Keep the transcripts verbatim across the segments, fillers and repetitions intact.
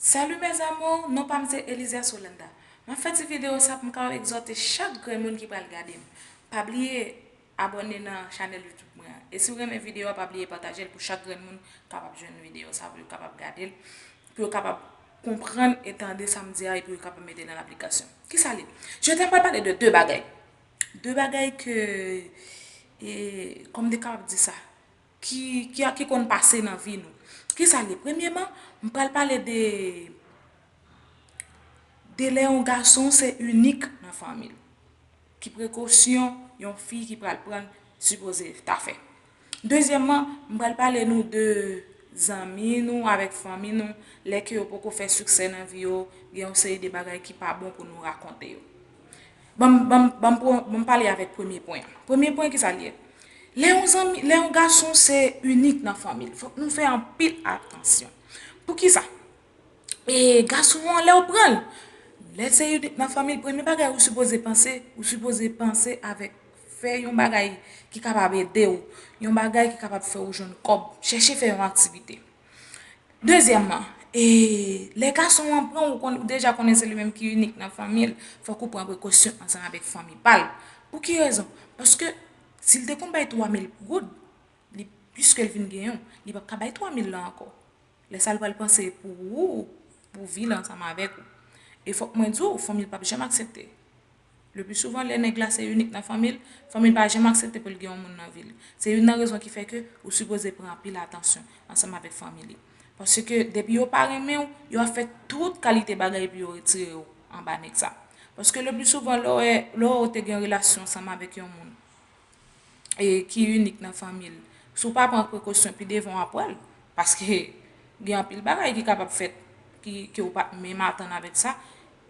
Salut mes amours, non pa m se Elisia Solenda. M ap fè ti videyo sa pou m kapab egzòte chak grenn moun ki pral gade m. Pa bliye abòne nan chanèl YouTube mwen an. E si w renmen videyo a, pa bliye pataje l pou chak grenn moun kapab jwenn videyo sa, pou yo kapab gade l, pou yo kapab konprann e tande sa m di a, e pou yo kapab mete l an aplikasyon. Kisa l ye? Jodi a m pral pale de de bagay. De bagay ke, e, kòm m te kapab di sa, ki, ki, ki konn pase nan vi nou. Kisa l ye? Premyeman, m pral pale de, de lè yon gason se inik nan fanmi l. Ki prekosyon yon fi ki pral pran sipoze ta fè? Dezyèmman, m pral pale nou de zanmi nou avèk fanmi nou, lè ke yo poko fè siksè nan vi yo, gen yon seri de bagay ki pa bon pou nou rakonte yo. Ban m, ban m, ban m pran, ban m pale avèk premye pwen an. Premye pwen, kisa l ye? Lè yon zanmi, lè yon gason se inik nan fanmi l, fòk nou fè anpil atansyon. Poukisa? E gason an, lè w pran l, lè se inik nan fanmi l, premye bagay ou sipoze panse, ou sipoze panse avèk fè yon bagay ki kapab ede w, yon bagay ki kapab fè w jwenn kòb, chèche fè yon aktivite. Dezyèmman, e lè gason an pran w, ou konn, ou deja konnen se li menm ki inik nan fanmi l, fòk ou pran prekosyon ansanm avèk fanmi pa l. Pou ki rezon? Paske si l te konn bay twa mil goud, li, piske l vin gen yon, li p ap ka bay twa mil la ankò. Lè sa l pral panse pou ou, pou vi l ansanm avèk ou. E fòk mwen di w, fanmi l p ap janm aksepte. Le pli souvan, lè nèg la se inik nan fanmi l, fanmi l pa janm aksepte pou l gen yon moun nan vi l. Se youn nan rezon ki fè ke ou sipoze pran anpil atansyon ansanm avèk fanmi li. Paske depi yo pa renmen w, yo ap fè tout kalite bagay pou yo retire w anba nèg sa. Paske le pli souvan, lè w wè, lè w te gen relasyon ansanm avèk yon moun, e ki inik nan fanmi l, si w pa pran prekosyon, pi devan w ap wè l. Paske gen anpil bagay ki kapab fèt, ki, ke w pa t menm atann avèk sa,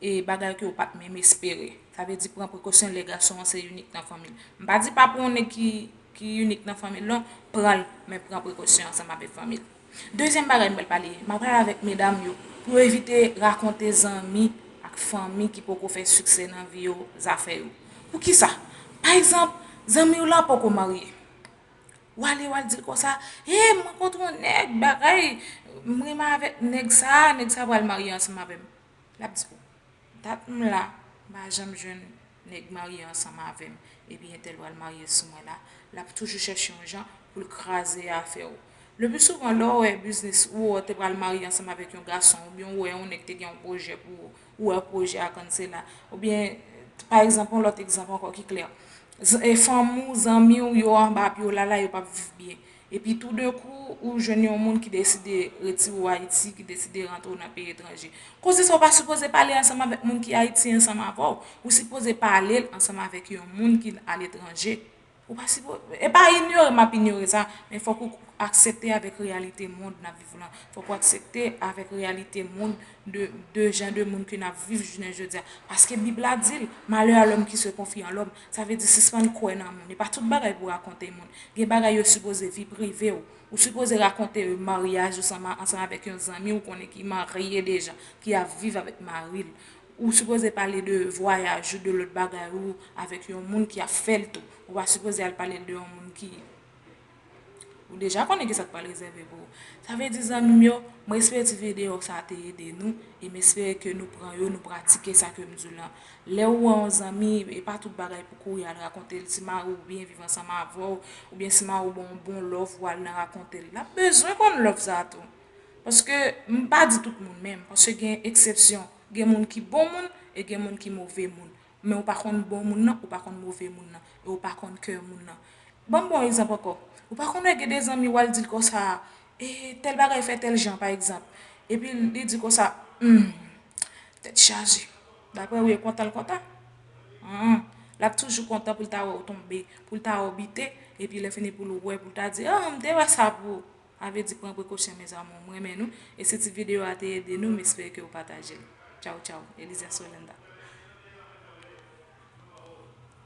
e bagay ke w pa t menm espere. Sa vle di pran prekosyon lè gason an se inik nan fanmi l. M pa di pa pran yon nèg ki, ki inik nan fanmi l non, pran l, men pran prekosyon ansanm avèk fanmi l. Dezyèm bagay m pral pale, m ap pale avèk medam yo pou yo evite rakonte zanmi ak fanmi ki poko fè siksè nan vi yo zafè yo. Poukisa? Pa egzanp, zanmi w lan poko marye. W ale, w al di l konsa, e, m rankontre yon nèg, bagay, m renmen avèk nèg sa, nèg sa pral marye ansanm avè m. L ap di, o, dat m la, m pa janm jwenn nèg marye ansanm avè m, epi entèl pral marye sou mwen la, l ap toujou chèche yon jan pou l kraze afè w. Le pli souvan, lè w wè biznis ou, ou te pral marye ansanm avèk yon gason, oubyen ou wè yon nèg te gen yon pwojè pou ou, ou wè pwojè a konn se la, oubyen, pa egzanp, yon lòt egzanp ankò ki klè, z-, e fanmi w, zanmi w, yo anba pye w la, la, yo p ap viv byen. Epi toudenkou, ou jwenn yon moun ki deside retire w Ayiti, ki deside rantre w nan peyi etranje. Koze sa, ou pa sipoze pale ansanm avèk moun ki Ayiti ansanm avè w. Ou sipoze pale l ansanm avèk yon moun ki aletranje. Ou pa sipo-, e pa inyore m ap inyore sa, men fòk ou aksepte avèk reyalite mond n ap viv lan. Fòk ou aksepte avèk reyalite mond de, de jan de moun ke n ap viv jounen jodi a. Paske Bib la di l, malheur à l'homme qui se confie en l'homme. Sa vle di sispann kwè nan moun. E pa tout bagay pou rakonte moun. Gen bagay yo sipoze vi prive w. Ou sipoze rakonte maryaj ou ansanm, ansanm avèk yon zanmi ou konnen ki marye deja, ki ap viv avèk mari l. Ou sipoze pale de vwayaj ou, de lòt bagay ou avèk yon moun ki ap fè l tou. Ou pa sipoze al pale de yon moun ki, ou deja konnen ki sa k pral rezève pou ou. Sa vle di, zanmi m yo, mwen espere ti videyo sa te ede nou, e m espere ke nou pran yo, nou pratike sa ke m di w lan. Lè ou wè yon zanmi, e pa tout bagay pou kouri al rakonte l, si mari w byen viv ansanm avè w, oubyen si mari w ba w yon bon love, ou al nan rakonte l. L ap bezwen konn love sa a tou. Paske, m pa di tout moun menm, paske gen eksepsyon. Gen moun ki bon moun, e gen moun ki move moun. Men ou pa konn bon moun nan, ou pa konn move moun nan, e ou pa konn kè moun nan. Ban m ba w yon egzanp ankò. Ou pa konn wè gen de zanmi w al di l konsa, e, tèl bagay fè tèl jan, pa egzanp. Epi li di konsa, hmm, tèt chaje. Daprè ou, e kontan l kontan? An, l ap toujou kontan pou l ta wè w tonbe, pou l ta wè w bite, epi lè fini pou l wè, pou l ta di, ah, m te wè sa pou ou. Sa vle di pran prekosyon, mes amours. M renmen nou. E si ti videyo a te ede nou, m espere ke w pataje l. Tchaw, tchaw. Elisia Solenda.